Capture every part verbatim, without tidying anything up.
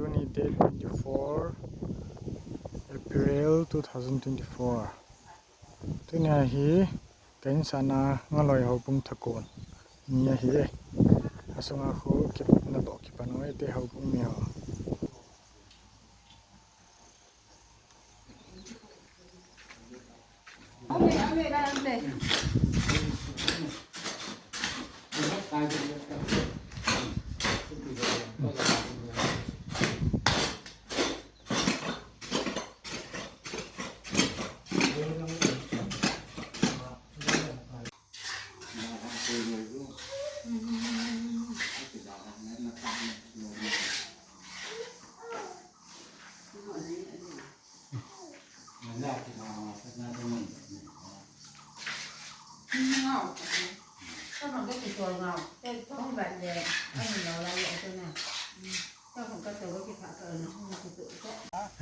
Tuni date twenty-four April two thousand twenty-four. Tuni hi ka insahna Ngaloi Houbung Thakon ni ahi e. Asunga khu kip na to kipan u e te houbung mi ho.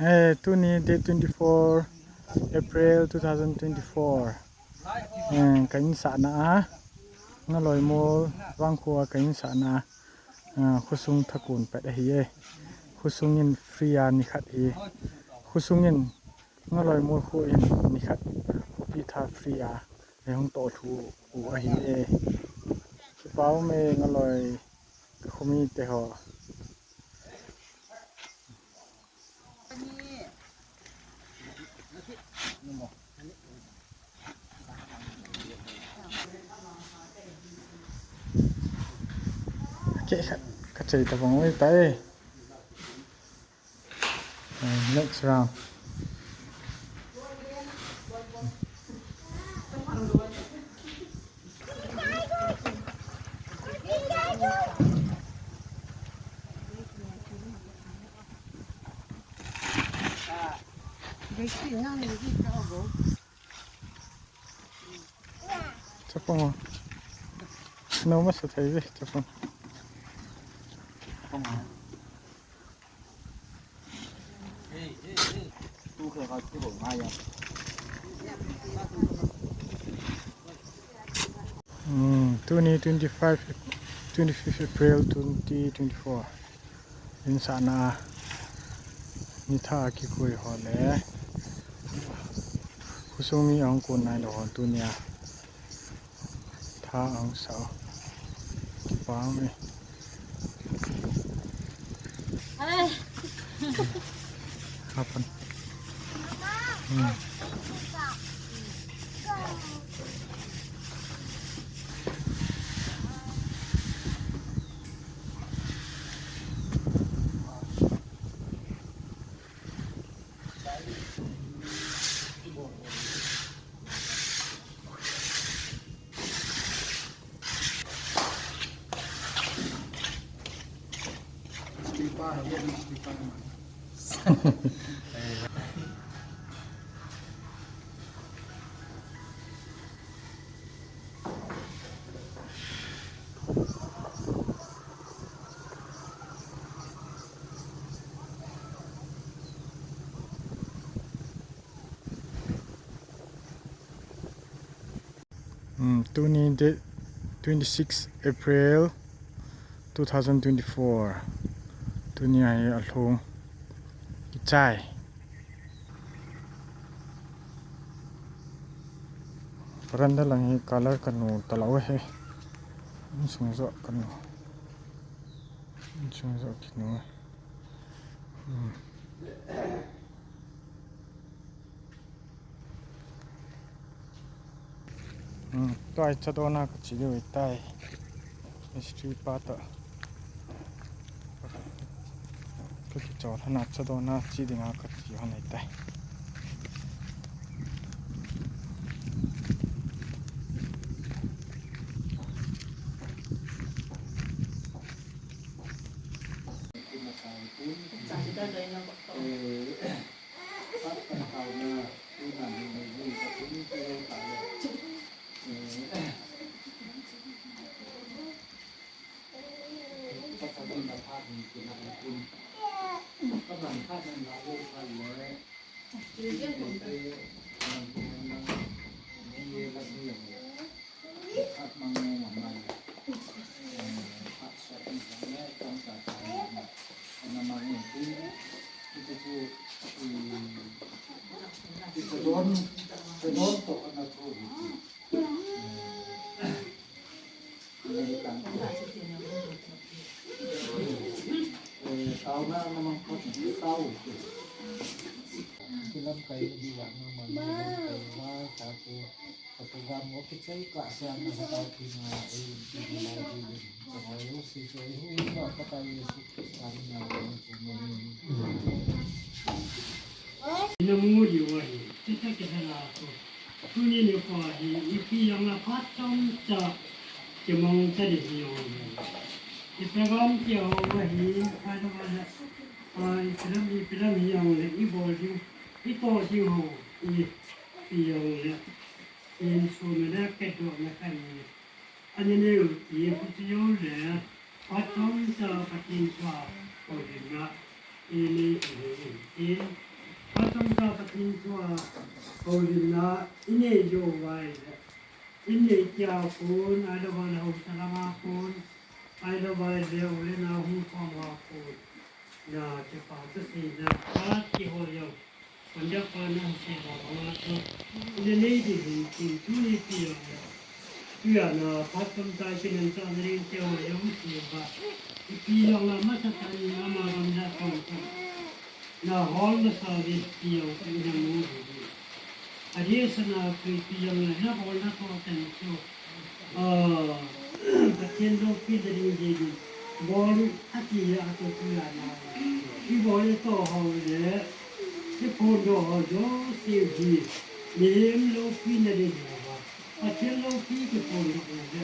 Eh, tuni date twenty-four April two thousand twenty-four. Eh, ka insahna a Ngaloi Mol Vangkho a ka insahna a, ah, khosung thakon pet ahi e. Khosung in free a nikhat hi. Khosung in Ngaloi Mol kho in nikhat khopi tha free a ei hung toh lhu u ahi e. Kipa um e Ngaloi ka khomi te ho. Ka chei tabang oi tai. Uh, next round. Chapang. No masa thei ve, chapang. Hmm, tuni twenty-five, twenty-fifth April twenty twenty-four. Insahna a nitha a kikoi ho le khosung mi ahung kon nai lou ho tunia. Tha ahung sao. Kipa um e. Hapan. Hmm. Hmm, tuni date twenty-six April two thousand twenty-four. Tuni ahi alhung kichai. Veranda lang hi color kanu talou e. Insung jo kanu. Insung jo kinu. Hmm. Hmm, tua hi chadona kache diu ahitai. Mistri pa toh. Kakichol hana chadona che dinga kache hon ahitai. Ita chu, i, ita don, ita don to ana to. Ana hi tang. Eh, tao na, na mang ko tao. Kilam kai di wa na mang kai wa ta ko. Ka program mo kichai ka sa na ka tao ki na, eh, ki na lai di. Ka ma yo si ko, eh, hu ka ta yo si ka sa na ko mo. Ina mu di wa hi. Kita kita la ko. Tuni nikho hi, ipi jong le phat chomcha kimangcha ding hi jong le. I program kihou ahi, ahilou le, ah, i program, i program hi jong le, i bol ding, i toh ding ho, ipi jong le, insung le, kedohna khat ni. Ani neo ti, huchi jong le, phat chomcha Pathen thua houlimna inei diu ahi. Phat chomcha Pathen thua houlimna inei diu ahi le, inei kei a kon, ahilou le haosa langa kon, ahilou le u le nao hung khom a kon. Na, kipa thuseina, phat kihou jong. Conductor pa na hung sei bang bang a chu. Ina nei ding hin tin tuni ipi jong le. Tujan a phat chomcha kimanchahna ding kihou jong sei ba. Ipi jong le masa tah in ama gam le pang pang. Na hol masa ding ipi jong le ina mu ding. Adeh sanga chu ipi jong le na bol na toh ten chu. Ah, Pathen loupina ding ding. Bol ati le atoh tu ya na. I bol i toh ho le. I phondoh ho jouse hi. Mihem loupina ding ho. Pathen loupi kiphondoh ho le.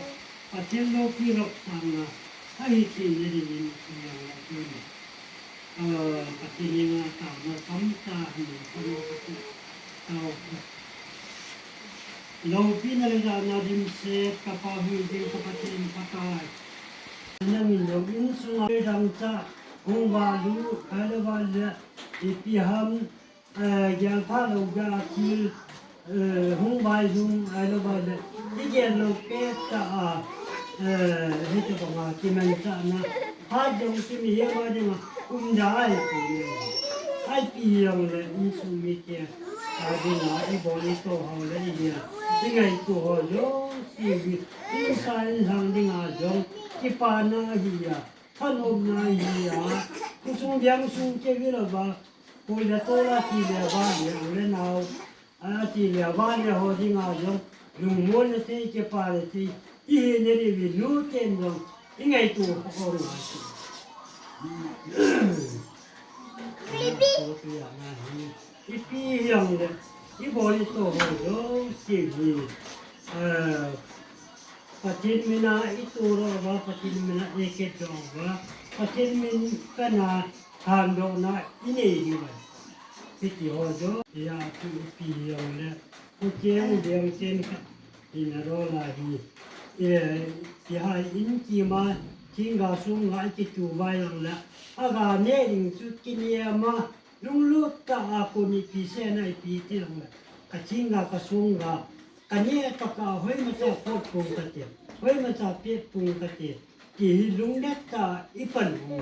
Pathen loupi lopsang na. Ahi theina ding in i yang la tu ni. Ah, Pathen henga taona tamtah hi, taona Pathen. Taona. Loupina le jana dimset, ka Pa hung ding ka Pathen Pakai. Nangin jong insunga dangchah, hung valut, ahilou le, ipi ham, eh, gelpha lou ga thil, eh, hung vailhung, ahilou le, i gel lou pet tah a, eh, hitobang a kimanchahna, phat jong chu mihem a dinga umda ahi poi. Ipi jong le, insung mite a dinga, i bol i toh ho le i gel, i ngaito ho jouse hi, insa inlhang dinga jong, kipana ahi a, thanomna ahi a, khosung veng sung kei louva, Pu le Tola ti le va le u le nao, a ti le va le ho dinga jong, lungmonna thei, kipana thei, i hina diuvin nu ten jong, i ngaito ho ngai. Ipi jong le, i bol i toh ho jouse hi, eh, Pathen mina i toh uva, Pathen mina i kitoh uva, Pathen min kana thandohna i nei diu ahi. Hiti ho jouse, hia chu ipi jong le, u keu ding chen khat, ina ro la hi. E, ti ha in kima, thingga sunga i kitu uva jong le, aga ne ding chu kinem a, lunglut tah a kon ipi sena ipi ti jong le, ka thingga ka sunga, ka neh tah a hoimacha pot pung kate, hoimacha pet pung kate, ti hi lunglet tah a i pan u.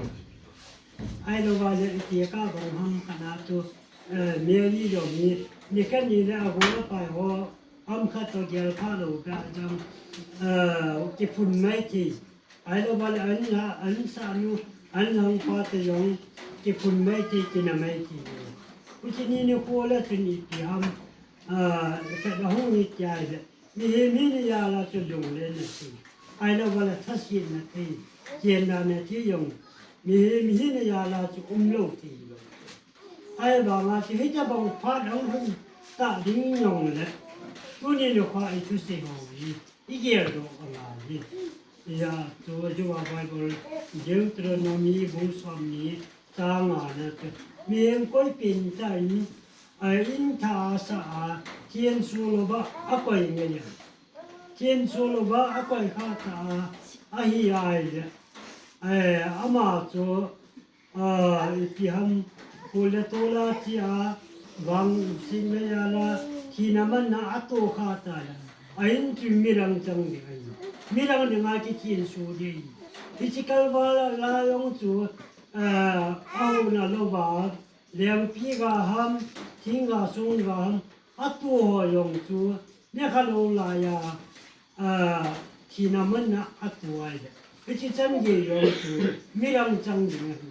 Ahilou le i ti ka bang ham kana chu, eh, Mary jong hi, ni khat ni le a gu a pai ho, ham khat toh gelpha lou ka jong, eh, kiphun mai thei. Ahilou le an la, an sahnu, an lhangpa te jong kiphun mai thei, kina mai thei. Huchi ni nikho le chun ipi ham, ah, ka da hung hi tia le. Mihem hina jal a chu lunglen na chu. Ahilou le thasetna thei, chenna na thei jong. Mihem hina jal a chu umlou thei lou. Ahivanga chu hitabang phat ahung lhun ta ding jong le. Tuni nikho i thusei ho hi, i geldoh angai hi. Hia chu Jehovah Bible Deuteronomy bung som ni chang nga na chu. Mihem koipen cha in, a in tha a sa a, thenso louva akoi nge ya. Thenso louva akoi kha ta a, ahi ai le. Eh, ama chu Ah, ipi ham, Pu le Tola tia, vang sing le jala, thina manna a toh kha ta la. A in chu mirang chang ding ahi. Mirang dinga kithenso ding ahi. Hiche kalval a la jong chu, Ahuna louva, lengpi ga ham, thing ga sung ga ham, atu ho jong chu, nekha lou laiya, thina manna atu ahi. Hichi chan gei jong chu, mirang chang ding ahi.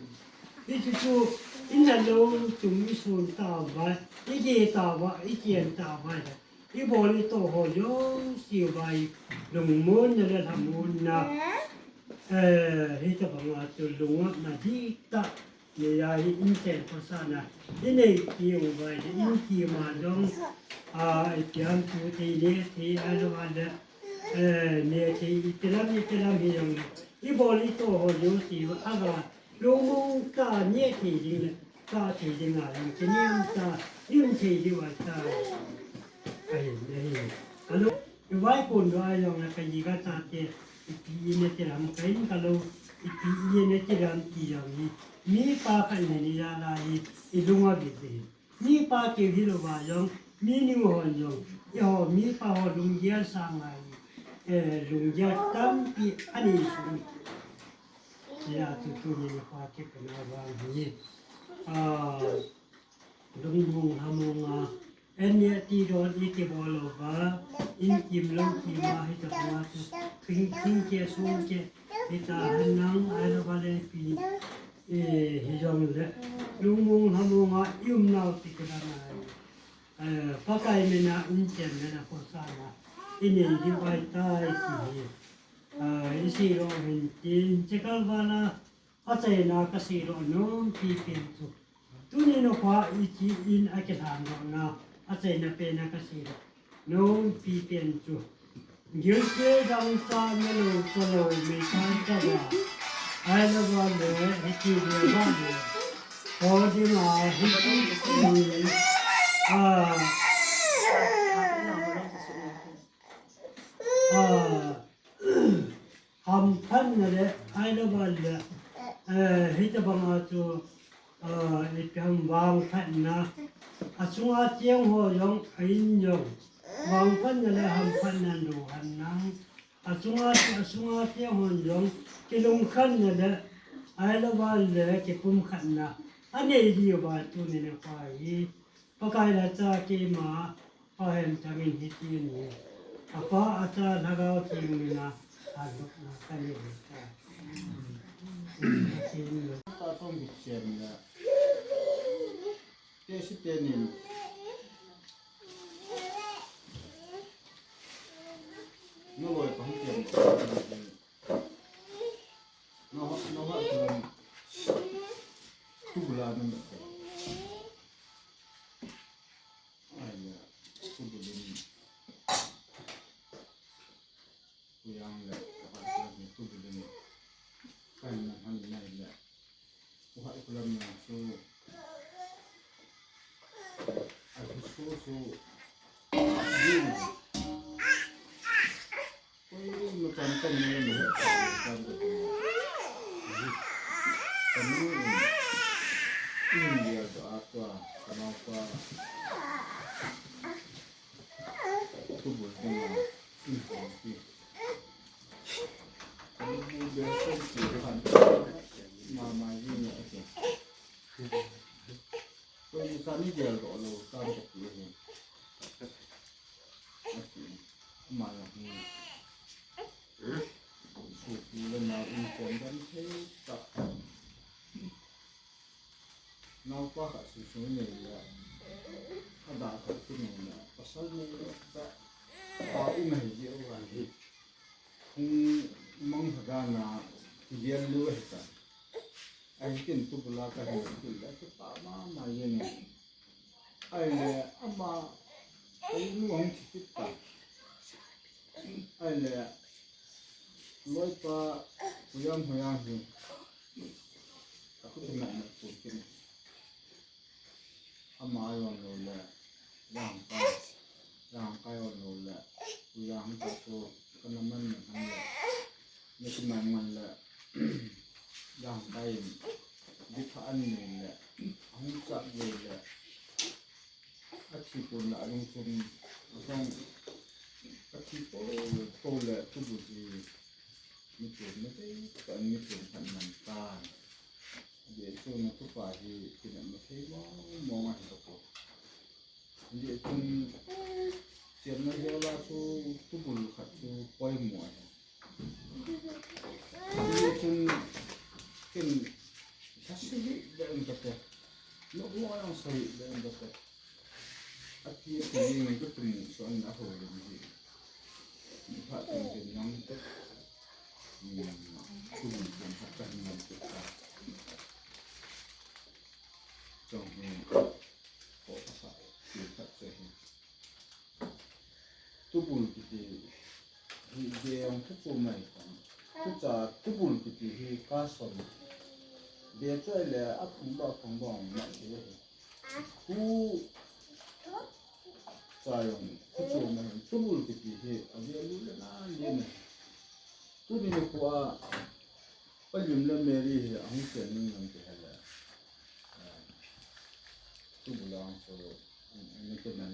Hichi chu, ina lou tum isun tauva, ige tauva, ichen tauva. Ibol itoh ho jouse uva hi lungmonna le lhamonna, eh, hitobanga chu lungapna dihtah neiya hi inchen khosahna inei kit uva hi, in kima jong, ah, ipi ham tu thei le thei ahilouva le, eh, ne thei iti lam iti lam hijongle, ibol itoh ho jouse uva aga lungmong tah neh thei ding le, tah thei ding a jong, kinem tah, lim thei ding a tah. Ahi, ahi. Alo, ivaiphong doh a jong le, kaji kachate, ipi ina ti lam, ka in kalou, ipi ina ti lam ti jong hi, mipa khat in ijat a hi, ilung avet ding. Mipa keu hilouva jong, mi ning hon jong, eiho mipa ho lunggel sanga hi, eh, lunggel tampi anei sung. Hijeh a chu tuni nikho kipana vang hi, ah, lungmong lhamonga, en neh ti don ikibol louva, in kim lou kima hitobanga chu, thing, thing keh sung keh hita henlang, ahilouva le ipi, eh, hijongle, lungmong lhamonga iumnau ti kilang ahi. Eh, Pakai mina inchen mina khosahna inei diu ahitai ti hi, ah, iseidoh uvin tin, chekal vala achaina kaseidoh nompi pen chu, tuni nikhoa ichi in akilhan dohna achaina pena kaseidoh nompi pen chu, gilkel dangchah nelou chalou meitai chauva, ahilouva le hiti le vale ho dinga hiti hi, ah, ah, hamphatna le, ahilouva le, eh, hitobanga chu, eh, ipi ham vangphatna, achunga cheng ho jong, a in jong, vangphatna le hamphatna lunghanna, achunga, achunga cheng hon jong, kilungkhatna le, ahilouva le kipumkhatna anei diuva tuni nikho hi, Pakai le Cha keima, Pa Hemchangin hiti ahi. Apa, Acha, Lhagao Theng mina, hanlutna kanei ahitai. Amen. Ta song bit chen le. Te si te nin. No loi pa hung chen. No, no ha chen. Tu bula no. Ahile, tubulin, kuyang le, kapa kuyang le, tubulin, kahin na hal na le, kuhai kulam na su, ahi su su, din. Koi machan kan na le, kan ko. Kan ni, in dia doa tua, kanau tua. Tubul dinga, in hong pi. Tubul be song pi kan. Mama yin ya ake. Koi ni kan ni dia lo lo kan ko pi ni. Ake. Ama ya ni. Su pi le na in kan dan thei ta. Naupa khat sung sung nei le, ada khat kinei le, pasal nei le, ta, pa um ahi jeh uva hi. Hung mang thadan a, kigel lou ahi ta. Ahin tin tubul a kahin kil le, kipa mama jeng e. Ahile, ama, ainu ahung thi kit ta. Ahile, loipa, Huyang, Huyang hi. Akhu thina na pu kin. Ama yon lo le, Yang kai, Yang kai yon lo le, Huyang ta chu, kana man na han le, na ki man man le, Yang kai in, di pha an ni le, ahung chak le le, athi pon la lungthim, ahung, athi po, po le, tubul hi, mi tum, mi te, ka mi tum kan man ta. Adi Chun a tupa hi kinepna thei mong mong ahi tapoi. Hijeh chun, chenna jola chu tubul khat chu poimo ahi. Hijeh chun, ken lhase hih beh in kate, nopmo jong sa hih beh in kate. Ati, ati jeng in katum suh in ahoulim hi. Niphat teng ken jong te. Hmm, tubul ken khat kahin ngam kit ta. Chong hi, ko kasa, ti khat chu hi. Tubul kiti hi gei jong thuchom ahi tan. Tucha tubul kiti hi kason. Gei chu ahile aphung ba phung ba ma ti hi. Tu cha jong thuchom ahi, tubul kiti hi avalue le nan ding ahi. Tuni nikho a Pa Lim le Mary hi ahung chen ning lang kihel le. Ah, tubul a chu, mm, naki man,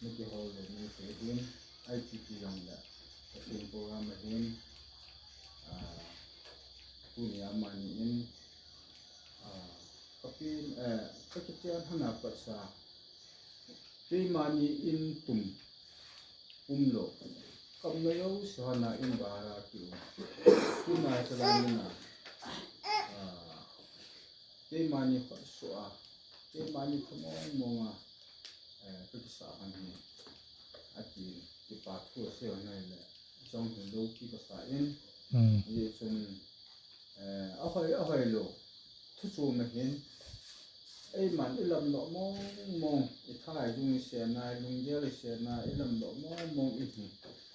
naki hol le ni se hin, I T P lang le, Pathen program ahin, ah, tuni a mani in, ah, kapin, eh, kakichen hana patsa, keimani in tum umlou. Kamna jouse hana in bara kium. Tuna chalai na. Ah, keimani khut sua. Keimani thamong monga. Eh, kakisa han hi. Ati, kipa thu asei hon ahile. Jong hin lou ki kasa in. Hmm. Hijeh chun, eh, ahoi, ahoi lou. Thuchom ahin. Eiman ilam lou mong mong. Itha idung isena, ilunggel isena, ilam lou mong mong ihi.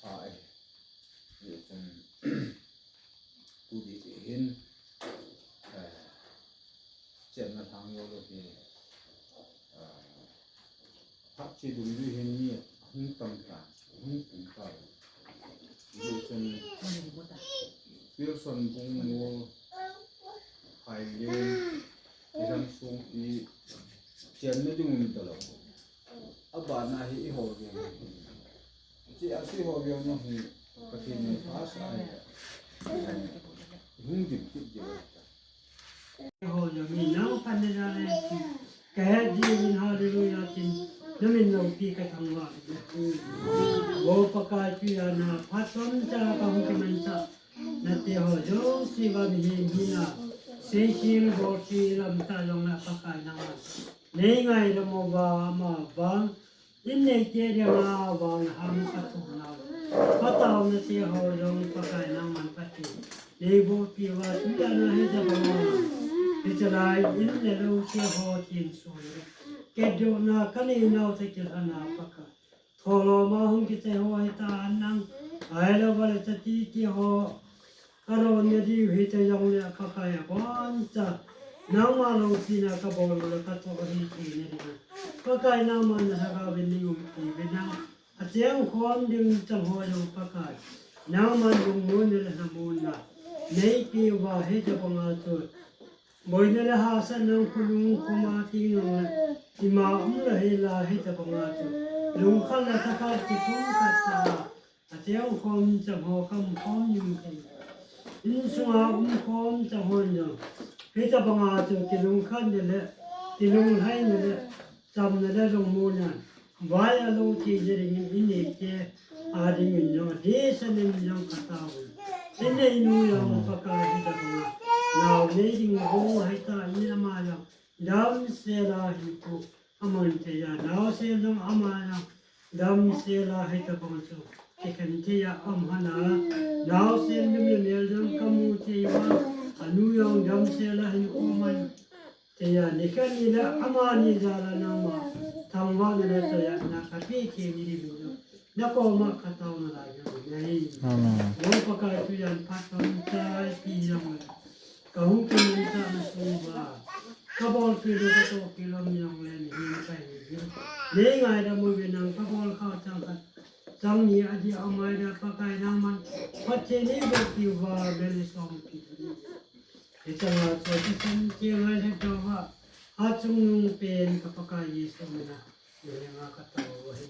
Pha ahi. Hijeh chun, tu di di hin. Eh, chenna thang lou lou hi. Eh, Phat che dungjui hin mi ahung tam tan, ahung pung tan. Hijeh chun Wilson Bungmol, Phaileng, Idam Songpi, chenna ding um talou. Abana hi eiho veng. Che a eiho veng jong hi Pathen in pha sa ahi. Hung dim kit diu ahi. Eiho jong hi nang phat le jale, kahet diuvin hallelujah tin, namin loupi kathangvah. O Pakai, tujan a phat chomcha kahung kimansah nate ho jouse vang hi mina, seikhel bolkhel lamtah jongle Pakai nangman nei ngaidam uva, ama vang in neite dinga vang ham kathum nau. Phatah nate ho jong Pakai nangman Pathen neibohpi uva, tujan a hitobanga hichelai in le loute ho tin sun le ketdohna kanei nau te kilhana Pakai. Tholoma hung kichai ho hita nang, ahilou vale chati ti ho, karonna diu hita jongle Pakai aboncha, nangma loupina kabol u le katoh ahi tina dinga, Pakai nangman nalhagao vin nei umpi uvin lang, achengkhom ding chang ho jong Pakai, nangman lungmonna le lhamonna neipeh uva, hitobanga chu boina le hahsatna khonung khoma ti nung le, ima umlou hela hitobanga chu lungkhat le thakhat kipumkhat tah a, achengkhom chang ho kaumkhom ding thei. Insunga umkhom chang hon jong hitobanga chu kilungkhatna le, kilunglhaina le, chamna le lungmonna, vai alou thei jeh dingin, ineite a dingin jong, adehset in jong kataovin. Ineinu jong Pakai hitobanga nao nei ding gong ahitah in, ama jong damsel a hinkho aman thei a, naosen jong ama jong damsel a hitobang chu kikhen thei a um hana, naosen lim le mel jong kamu thei uva, anu jong damsel a hinkho aman thei a, nikhat ni le amani jal a nangma thangvahna le choiatna kapeh thei ding u jong nakoma kataona lai jong ahi. Amen. O Pakai, tujan phat chomcha ipi jongle kahung kimansahna sung uva, kabolkhel u katohkhel u um jongle neihin kahin nei ngaidam uvin lang, kabol khah chang khat chang ni adih a um ahile Pakai nangman phatthei neibohpi uva, bel isompi. Hichanga chu kisan kei ngai le tova, achungnung pen ka Pakai Jesu mina, nunga katao ahi.